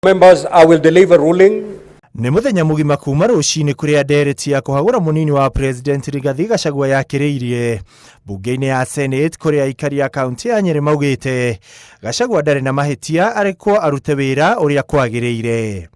Members, I will deliver ruling. Nĩ mũthenya mũgima kuma rũcinĩ kũrĩa ndereti ya kũhagũra mũnini wa President Rigathi Gachagua yakĩrĩirie mbunge-inĩ ya Senate, kũrĩa aikari a kaunti ya Nyĩrĩ maugĩte Gachagua ndarĩ na mahĩtia, arekwo arute wĩra ũrĩa kwagĩrĩire.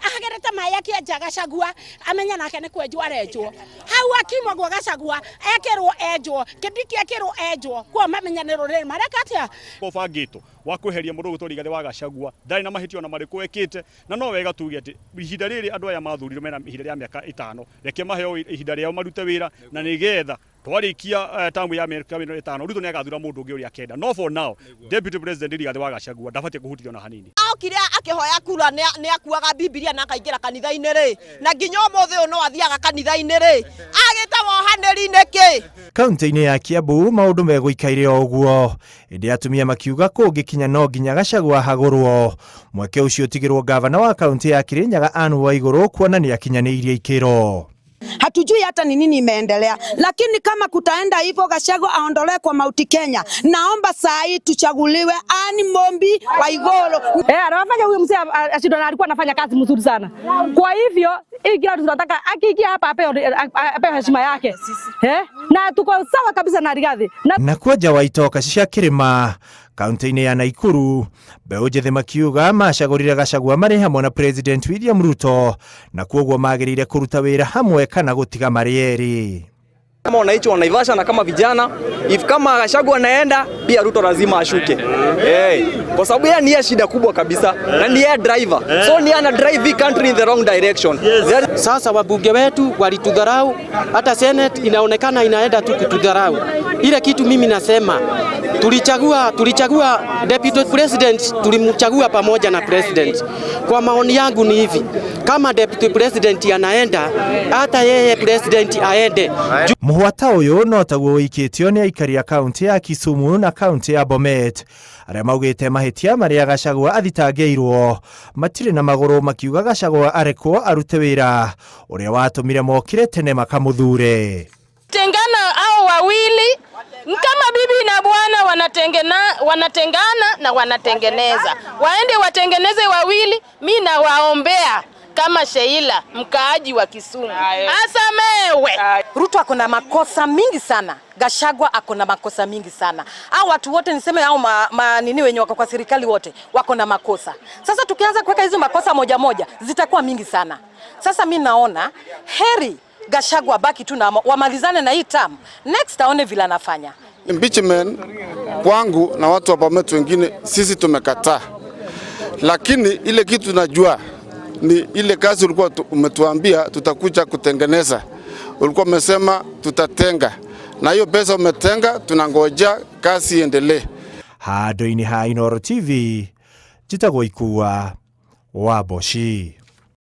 Ahagerete maĩ akĩenja Gachagua amenya nake nĩ kwenjwo arenjwo hau akiuma guo. Gachagua ekĩrwo enjwo, Kindiki ekĩrwo enjwo kuo, mamenya nĩ rũrĩrĩ mareka atĩa. Ũbangĩtwo wa kweheria mũndũ ũgwĩtwo Rigathĩ wa Gachagua ndarĩ na mahĩtia ona marĩkũ ekĩte, na no wega tuge atĩ ihinda rĩrĩ andũ aya mathurirwo mena ihinda rĩa mĩaka 5, reke maheo ihinda rĩao marute wĩra, na nĩgetha twarĩkia tamu ya mĩaka ĩno 5, Ruto nĩ agathura mũndũ ũngĩ ũrĩa akenda. No for now, Deputy President Rigathĩ wa Gachagua ndabatiĩ kũhutithio na hanini. Okire akĩhoya kura, nĩ akuaga Bibilia na akaingĩra kanitha-inĩ rĩ, na nginya ũmũthĩ ũyũ no athiaga kanitha-inĩ rĩ, agĩte wohanĩri nĩkĩ? Kaunti-inĩ ya Kiambu maũndũ megũikaire o ũguo, ĩndĩ atumia makiuga kũngĩkinya no nginya Gachagua ahagũrwo, mweke ũcio ũtigĩrwo gavana wa kaunti ya Kirinyaga Anne Waigũrũ, kuona nĩ akinyanĩirie ikĩro. Hatujui hata ni nini imeendelea, lakini kama kutaenda hivyo, Gachagua aondolewe kwa Mount Kenya. Naomba saa hii tuchaguliwe Anne Mumbi Waiguru. Eh, anafanya huyu mzee ashindwa na alikuwa anafanya kazi mzuri sana. Kwa hivyo hii kila tunataka akiingia hapa apewe heshima yake. Eh? Na tuko sawa kabisa na Rigathi. Na Na kwenja wa itoka cia kĩrĩma kaunti-inĩ ya Naikuru, mbeũ njĩthĩ makiuga macagũrire Gachagua marĩ hamwe na President William Ruto, na kuoguo magĩrĩire kũruta wĩra hamwe kana gũtiga marĩ erĩ. Kama wananchi wa Naivasha na kama vijana, if kama Gachagua anaenda, pia Ruto lazima ashuke. Hey, kwa sababu yeye ndiye shida kubwa kabisa na ndiye driver. So ndiye ana drive the country in the wrong direction. Sasa wabunge wetu walitudharau, hata Senate inaonekana inaenda tu kutudharau. Ile kitu mimi nasema, tulichagua deputy president, tulimchagua pamoja na president. Kwa maoni yangu ni hivi, kama deputy president anaenda, hata yeye president aende. Mũhwata ũyũ no taguo ũikĩtio nĩ aikari a kaunti ya Kisumu na kaunti ya Bomet, arĩa maugĩte mahĩtia marĩa Gachagua athitangĩirwo matirĩ na magũrũ, makiuga Gachagua arekwo arute wĩra ũrĩa watũmire mokire tene makamũthure. Tengana hao wawili kama bibi na bwana wanatengana na wanatengeneza, waende watengeneze wawili. Mi nawaombea kama Sheila, mkaaji wa Kisumu, asamewe. Ruto ako na makosa mingi sana. Gachagua ako na makosa mingi sana. Hao watu wote niseme hao ma nini wenye wako kwa serikali wote wako na makosa. Sasa tukianza kuweka hizo makosa moja moja, zitakuwa mingi sana. Sasa mi naona heri Gachagua baki tu na wamalizane na hii term. Next aone vile anafanya. Impeachment kwangu na watu wa Bomet wengine sisi tumekataa, lakini ile kitu tunajua ni ile kazi ulikuwa umetuambia tutakuja kutengeneza. Ulikuwa umesema tutatenga, na hiyo pesa umetenga, tunangoja kazi iendelee. Handũ-inĩ ha Inooro TV, njĩtagwo Ikua wa Mboci.